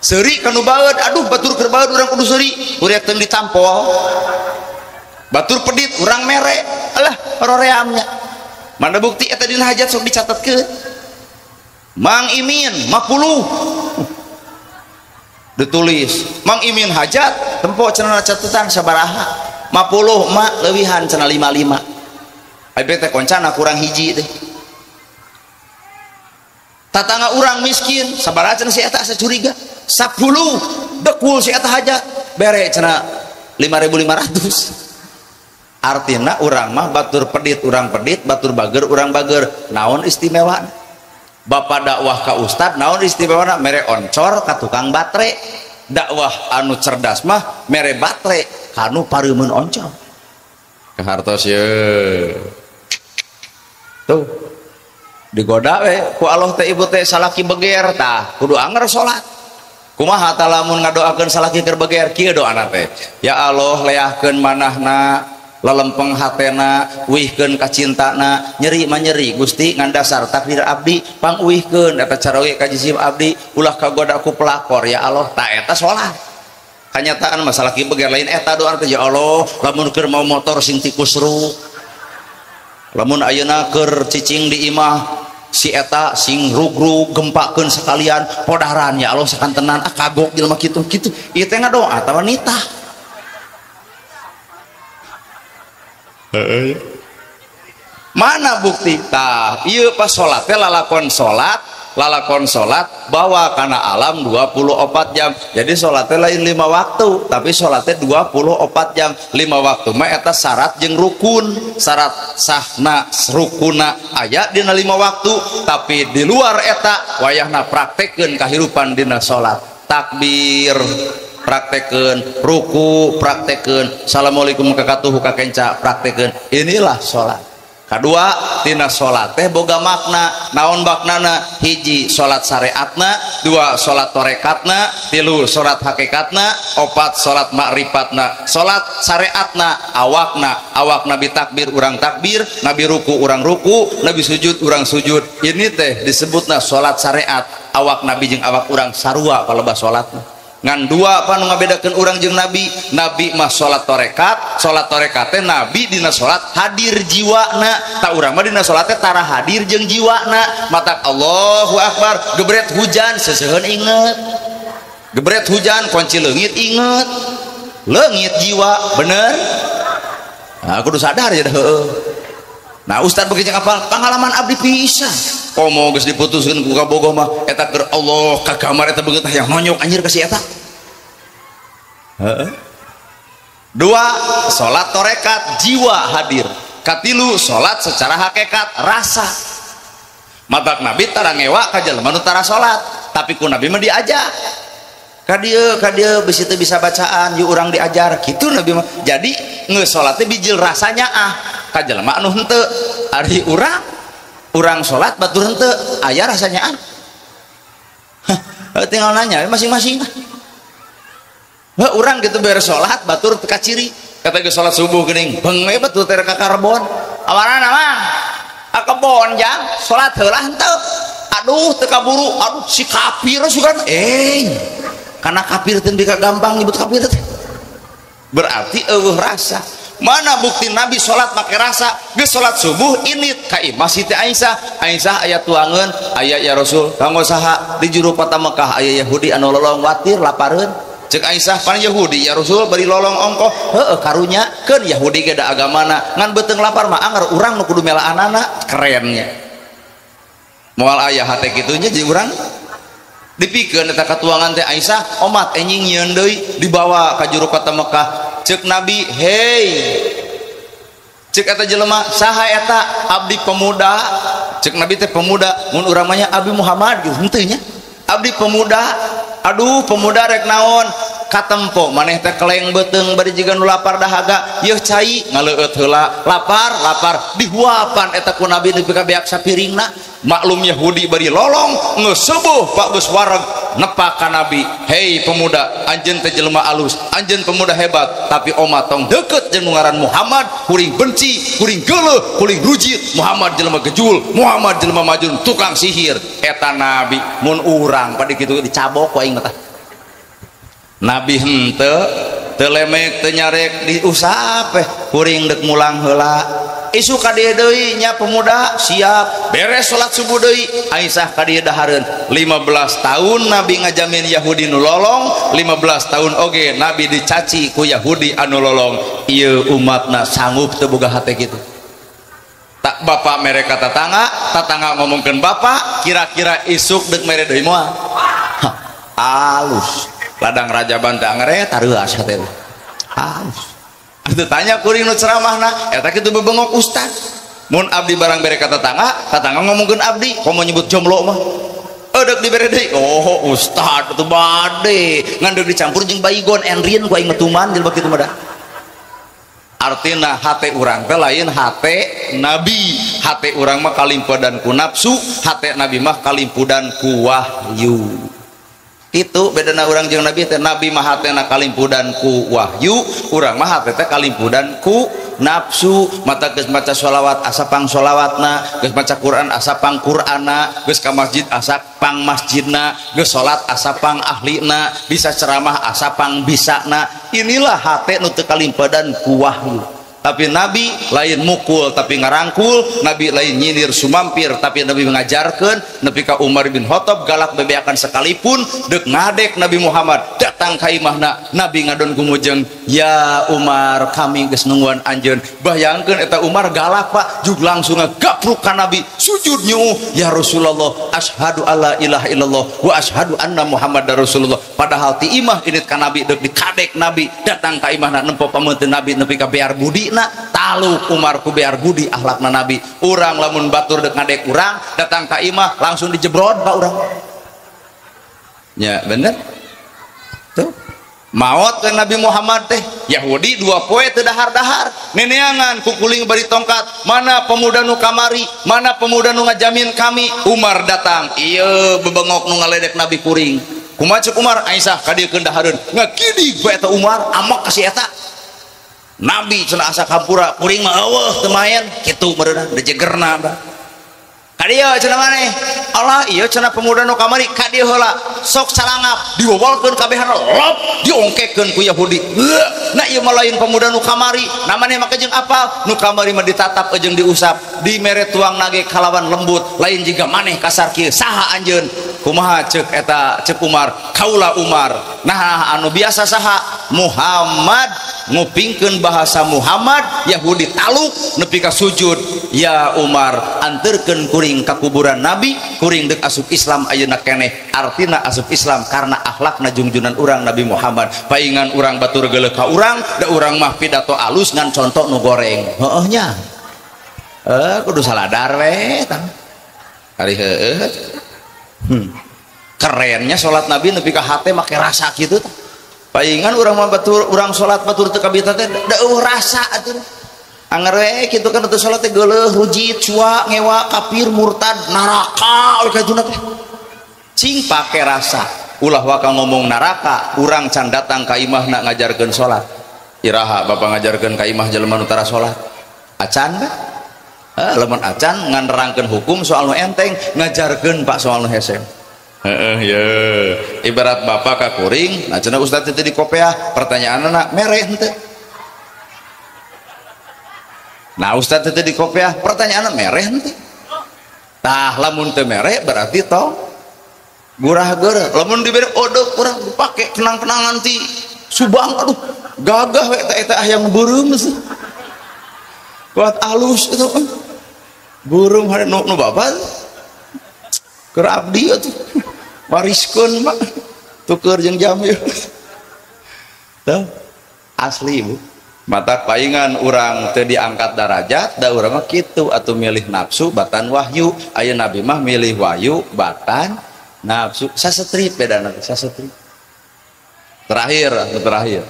Seuri kanu baeud, aduh batur keur baeud urang kudu seuri, kureak teu ditampol. Batur pedit urang mere, alah roreamnya. Mana bukti eta dina hajat sok dicatetkeun. Mang Imin 50 ditulis Mang Imin hajat tempo cenah catatan sabaraha 50 mak leuwihan cenah 55 ai teh koncana kurang hiji teh. Tatangga urang miskin sabaraha cenah si eta asa curiga 10 dekul si eta hajat bere cenah 5500. Artina urang mah batur pedit urang pedit, batur bager urang bager. Naon istimewa? Bapak dakwah ka ustad naon istimewana? Mere oncor ka tukang batre. Dakwah anu cerdas mah mere batre kanu pareumeun oncor. Kahartos ye. Tuh digoda we ku Allah teh ibu teh salaki beger tah kudu anger salat. Kumaha tah lamun ngadoakeun salaki keur beger kieu doana teh. Ya Allah leahkeun manahna, lelempeng hatena, uihkeun kacintana, nyeri mah nyeri Gusti ngan dasar takdir abdi panguihkeun eta caroge ka jisim abdi ulah kagoda ku pelakor ya Allah. Ta eta salat. Kanyataan masalah ki beger lain eta doa teh ya Allah lamun keur mau motor sing tikus ruk, lamun ayeuna keur cicing di imah si eta sing rug-rug gempakeun sekalian podaran ya Allah sakantenan ah kagok jelema kitu kitu ieu teh ngadoa atawa nitah. Mana bukti? Tah, ieu pas salat teh lalakon salat Lalakon salat bawa kana alam 24 jam. Jadi salatnya lain 5 waktu, tapi salatnya 24 jam. 5 waktu mah eta syarat jeung rukun, syarat sahna rukuna aya dina 5 waktu, tapi di luar eta wayahna praktekeun kahirupan dina salat. Takbir praktekeun, ruku praktekeun, assalamualaikum kakatuhu kakenca praktekeun. Inilah salat. Kedua, tina salat teh boga makna. Naon maknana? Hiji salat syariatna, dua salat torekatna, tilu salat hakikatna, opat salat makrifatna. Salat syariatna awakna, awak nabi takbir urang takbir, nabi ruku urang ruku, nabi sujud urang sujud. Ini teh disebutna salat syariat. Awak nabi jeung awak urang sarua palebah salatna. Ngan dua apa nu ngabedakeun urang jeung nabi? Nabi mah salat torekat, salat torekat teh nabi dina salat hadir jiwana, tak urang mah dina salat teh tara hadir jeung jiwana. Matak Allahu Akbar, gebret hujan seseuheun inget. Gebret hujan kunci leungit inget. Leungit jiwa, bener? Nah, kudu sadar ya heueuh. Nah, ustad begitu apal pengalaman abdi pisan. Komo geus diputuskeun ku kabogoh mah eta keur Allah ka kamar eta beungeut hayang nonyok anjir ka si eta. Heeh. Dua, salat torekat jiwa hadir. Katilu, salat secara hakikat rasa. Matak nabi tara ngewa ka jelema nu tara salat, tapi ku nabi mah diajak. Ka dieu bisi teu bisa bacaan, yuk urang diajar kitu nabi mah. Jadi geus salat teh bijil rasanya ah ka jelema anu henteu. Ari urang salat batur henteu aya rasanya ah. Tinggal nanya masing-masing. Heuh urang gitu beres salat batur teu kaciri. Kata geus salat subuh geuning, beung we batur teh ka karbon. Awarana mah ka kebon jang salat heula henteu. Aduh teu kaburu, aduh si kafir sugan. Karena kafir teh bika gampang nyebut kafir teh. Berarti eueuh rasa. Mana bukti Nabi salat make rasa? Geus salat subuh init ka imah Siti Aisyah. Aisyah aya tuangeun, aya ya Rasul, kanggo saha di juru kota Mekah aya Yahudi anu lolong watir lapareun. Cek Aisyah, pan Yahudi ya Rasul bari lolong ongkoh. Heueuh karunya keun Yahudi ge da agamana, ngan beuteung lapar mah anger urang nu kudu melaanana, kerennya. Moal aya hate kitu nya jeung urang. Dipikeun eta katuangan teh Aisyah, omat enjing nyieun deui dibawa ka juru kota Mekah. Cek Nabi, hei, cek eta jelema saha eta abdi pemuda. Cek Nabi teh pemuda, mun urang mah nya abdi Muhammad gitu henteu nya. Abdi pemuda, aduh pemuda rek naon? Katempo maneh teh keleng beuteung bari jiga nu lapar dahaga, yeuh cai ngaleueut heula, lapar lapar dihuapan eta ku Nabi nepi ka beak sapiringna. Maklum Yahudi bari lolong geus subuh pak geus wareg nepak ka Nabi, hei pemuda, anjeun teh jelema alus, anjeun pemuda hebat, tapi oma tong deukeut jeung nu ngaran Muhammad, kuring benci, kuring geuleuh, kuring rujit, Muhammad jelema gejul, Muhammad jelema majun, tukang sihir. Eta Nabi mun urang pada kitu dicabok ku aing mah. Nabi henteu teu lemek teu nyarek diusap kuring deuk mulang heula. Isu ka dieu deui nya pemuda, siap. Beres salat subuh deui, Aisyah ka dieu dahareun. 15 tahun Nabi ngajamin Yahudi nu lolong, 15 tahun oge Nabi dicaci ku Yahudi anu lolong. Ieu umatna sanggup teu boga hate kitu. Tak bapak mere ka tatangga, tatangga ngomongkeun bapak, kira-kira isuk deuk mere deui moal. Alus. Ladang rajaban teh angere tareuas hate. Alus. Atuh tanya kuring nu ceramahna, eta kitu bebengok ustad. Mun abdi barang bere ka tetangga, tetangga ngomongkeun abdi, komo nyebut jomblo mah. Edeuk dibere deui. Oh, ustad atuh bade. Ngan deuk dicampur jeung baygon enrin ku aing mah tuman jelema kitu mah da. Artina hate urang teh lain hate nabi. Hate urang mah kalimpudan ku nafsu, hate nabi mah kalimpudan ku wahyu. Itu bedana urang jeung nabi teh, nabi mah hatena kalimpudan ku wahyu, urang mah hate teh kalimpudan ku nafsu. Mata geus maca sholawat asa pang sholawatna, geus maca Quran asa pang Qur'anna, geus ka masjid asa pang masjidna, geus salat asa pang ahlina, bisa ceramah asa pang bisana. Inilah hate nu teu kalimpudan ku wahyu. Tapi Nabi lain mukul tapi ngarangkul, Nabi lain nyindir sumampir tapi Nabi mengajarkan. Nepi ka Umar bin Khattab galak bebeakan sekalipun dek ngadek Nabi Muhammad datang ka imahna, Nabi ngadon gumujeng, ya Umar kami geus nungguan anjeun. Bayangkeun eta Umar galak Pak, jug langsung ngagapruk ka Nabi, sujud nyuuh, ya Rasulullah asyhadu alla ilaha illallah wa asyhadu anna Muhammadar Rasulullah. Padahal ti imah init ka Nabi dek dikadek Nabi, datang ka imahna nempo pameuteuh Nabi nepi ka bear budi. Nah, taluk Umar ku bear budi akhlakna Nabi. Urang lamun batur dek ngadek urang datang ka imah langsung dijebrod pak urang. Ya bener tuh maot ke Nabi Muhammad teh Yahudi dua poe teu dahar-dahar neneangan kukuling bari tongkat, mana pemuda nu kamari, mana pemuda nu ngajamin kami. Umar datang, ieu bebengok nu ngaledek Nabi kuring. Kumaha ceuk Umar? Aisyah ka dieu keun dahareun. Ngagidig bae eta Umar, amak ka si eta. Nabi cenah asa kampura kuring mah eueuh teu maen kitu meureunna dejegerna bah. Ka dieu cenah maneh, Allah ieu cenah pemuda nu kamari ka dieu heula sok salangap diwawalkeun kabehana lop diongkekeun ku Yahudi. Nah ieu mah lain pemuda nu kamari, na maneh mah jeung apal nu kamari mah ditatap jeung diusap dimere tuang nage kalawan lembut lain jiga maneh kasar kieu saha anjeun. Kumaha ceuk eta ceuk Umar, kaula Umar. Nah anu biasa saha Muhammad ngupingkeun bahasa Muhammad, Yahudi taluk nepi ka sujud, ya Umar anterkeun kuring ka kuburan Nabi, kuring deuk asup Islam ayeuna keneh. Artina asup Islam karena akhlakna jungjunan urang Nabi Muhammad. Paingan urang batur geuleuh ka urang, da urang mah pidato alus ngan contoh nu goreng. Heueuh nya. Kudu saladar we tah. Ari heueuh. Kerennya salat Nabi nepi ka hate make rasa kitu tah. Paingan urang mah batur urang salat batur teu kabita teh da eueuh rasa atuh. Anger we kitu kan teu salat teh geuleuh rujit cua ngewa kafir murtad neraka we katuna teh. Cing pake rasa. Ulah waka ngomong neraka, urang can datang ka imahna ngajarkeun salat. Iraha bapak ngajarkeun ka imah jelema nu tara salat. Acan teh? Lamun acan ngan nerangkeun hukum soal nu enteng, ngajarkeun Pak soal nu hese. Heeh ye. Ibarat bapak ka kuring, nah cenah ustaz teh di kopeah, pertanyaanna mere henteu. Nah ustaz teh di kopeah, pertanyaanna mere henteu. Tah lamun teu mere berarti tong gurah geureuh. Lamun dibere odok urang dipake kenang-kenangan ti Subang, aduh gagah we eta eta hayang beureum kuat alus itu burung hari nu bapak keur abdi atuh wariskeun Pak tuker jeung jam ieu tah asli Bu mata paingan urang teu diangkat darajat da urang mah kitu atuh milih nafsu batan wahyu, aya nabi mah milih wahyu batan nafsu sasetrip bedana sasetrip. Terakhir terakhir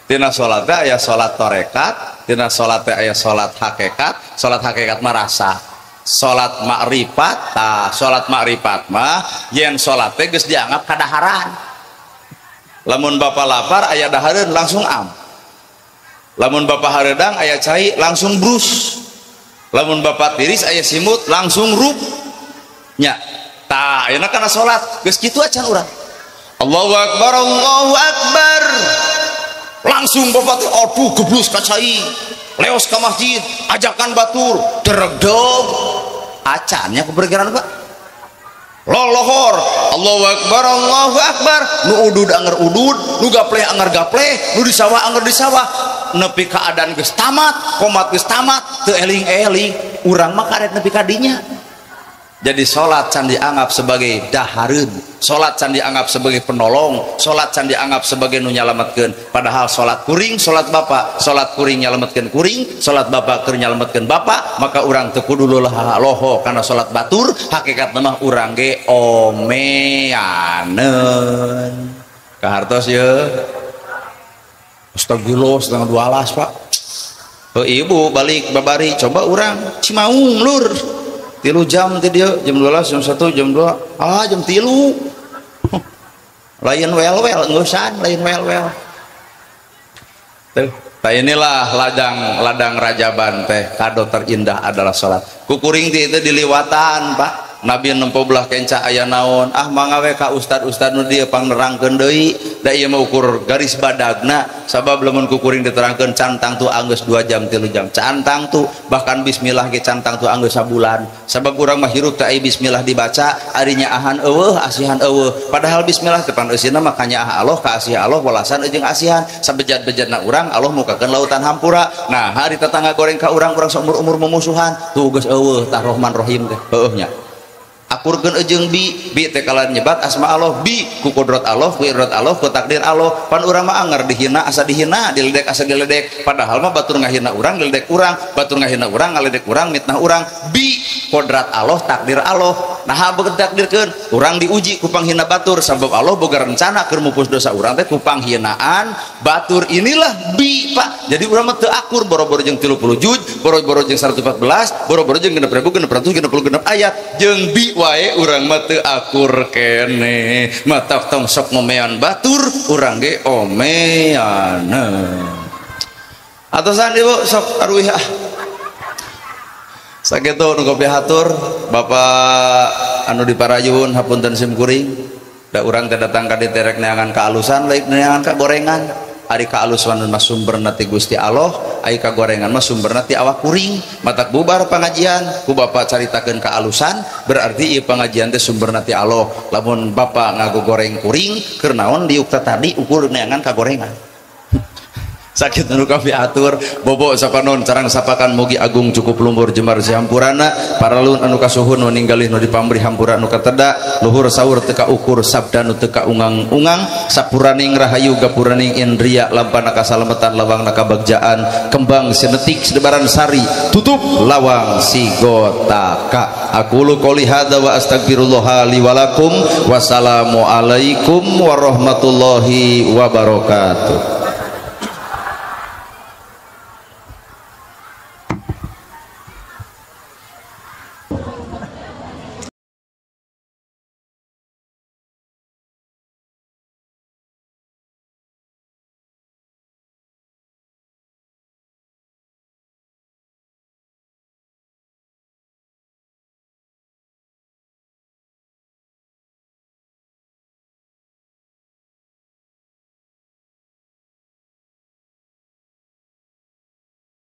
tina salat teh aya salat tarekat, tina salat teh aya salat hakikat, salat hakikat mah rasa, salat makrifat, tah salat makrifat mah yen salat teh geus dianggap kadaharan. Lamun bapa lapar aya dahareun langsung am. Lamun bapa hareudang aya cai langsung brus. Lamun bapa tiris aya simut langsung rup. Nya, tah ayeuna kana salat geus kitu acan urang. Allahu akbar, Allahu akbar. Langsung bapak teh aduh geblus ka cai, leos ka masjid, ajakan batur, deregdog. Acannya kebergeran Pak. Lolohor, Allahu akbar, Allahu akbar. Nu udud anger udud, nu gapleh anger gapleh, nu di sawah anger di sawah. Nepi keadaan geus tamat, komat geus tamat, teu eling-eling. Urang mah karet nepi ka dinya. Jadi salat can dianggap sebagai dahareun, salat can dianggap sebagai penolong, salat can dianggap sebagai nu nyalametkeun. Padahal salat kuring, salat bapak, salat kuring nyalametkeun kuring, salat bapak keur nyalametkeun bapak, maka urang teu kudu loho kana salat batur, hakikatna mah urang ge omeaneun. Kahartos ye. Astagfirullah 11:30 Pak. Heuh ibu balik babari coba urang Cimaung lur. 3 jam ti dieu, jam 12, jam 1, jam 2, ah jam 3. Lain wel-wel ngeusan, lain wel-wel. Tuh, tah inilah ladang ladang Rajaban teh, kado terindah adalah salat. Kukuring ti itu diliwatan, Pak. Nabi nempo belah kenca aya naon ah mangga we ka ustad-ustad nu dieu pangnerangkeun deui da ieu mah ukur garis badagna sabab lamun ku kuring diterangkeun can tangtu anggeus 2 jam 3 jam can tangtu bahkan bismillah ge can tangtu anggeus sabulan sabab urang mah hirup teh bismillah dibaca ari nyaahan eueuh asihan eueuh padahal bismillah teh pan eusina mah kanyaah Allah ka asih Allah walasan jeung asihan sabejat-bejatna urang Allah mukakeun lautan hampura nah hari tetangga goreng ka urang urang saumur-umur mumusuhan tuh geus eueuh tah Rahman Rahim teh heueuh nya akurkeun jeung bi bi teh kalan nyebat asma Allah bi ku kodrat Allah ku iradot Allah ku takdir Allah pan urang mah anger dihina asa dihina diledek asa diledek padahal mah batur ngahina urang diledek urang batur ngahina urang ngaledek urang mitnah urang bi kodrat Allah takdir Allah nah begitu takdirkeun urang diuji ku panghina batur sabab Allah boga rencana keur mupus dosa urang teh ku panghinaan batur inilah bi Pak jadi urang mah teu akur boro-boro jeung 30 juj boro-boro jeung 114 boro-boro jeung 6666 ayat jeung bi wae urang mah teu akur kene matak tong sok ngomean batur urang ge omeana atosan ibu sok aruih ah sakitu nu kopi hatur bapak anu diparayun hapunten sim kuring da urang teh datang ka dieu rek neangan kaalusan lain neangan ka gorengan ari kaalusan mah sumberna ti Gusti Allah ari kagorengan mah sumberna ti awak kuring matak bubar pengajian ku bapak caritakeun kaalusan berarti ieu pengajian teh sumberna ti Allah lamun bapak ngagogoreng kuring keur naon diuk tadi ukur neangan kagorengan sakit nu kami atur bobo sapanon carang sapakan mugi agung cukup lumbur jembar sihampurana paralun anu kasuhun nu ninggalih nu dipamrih hampura nu kateda luhur saur teu kaukur sabda nu teu kaungang-ungang sapuraning rahayu gapuraning indria lampana kasalametan lawangna kabagjaan kembang sinetik sedebaran sari tutup lawang sigotaka aqulu qouli hadza wa astagfirullah li wa lakum wassalamu alaikum warahmatullahi wabarakatuh.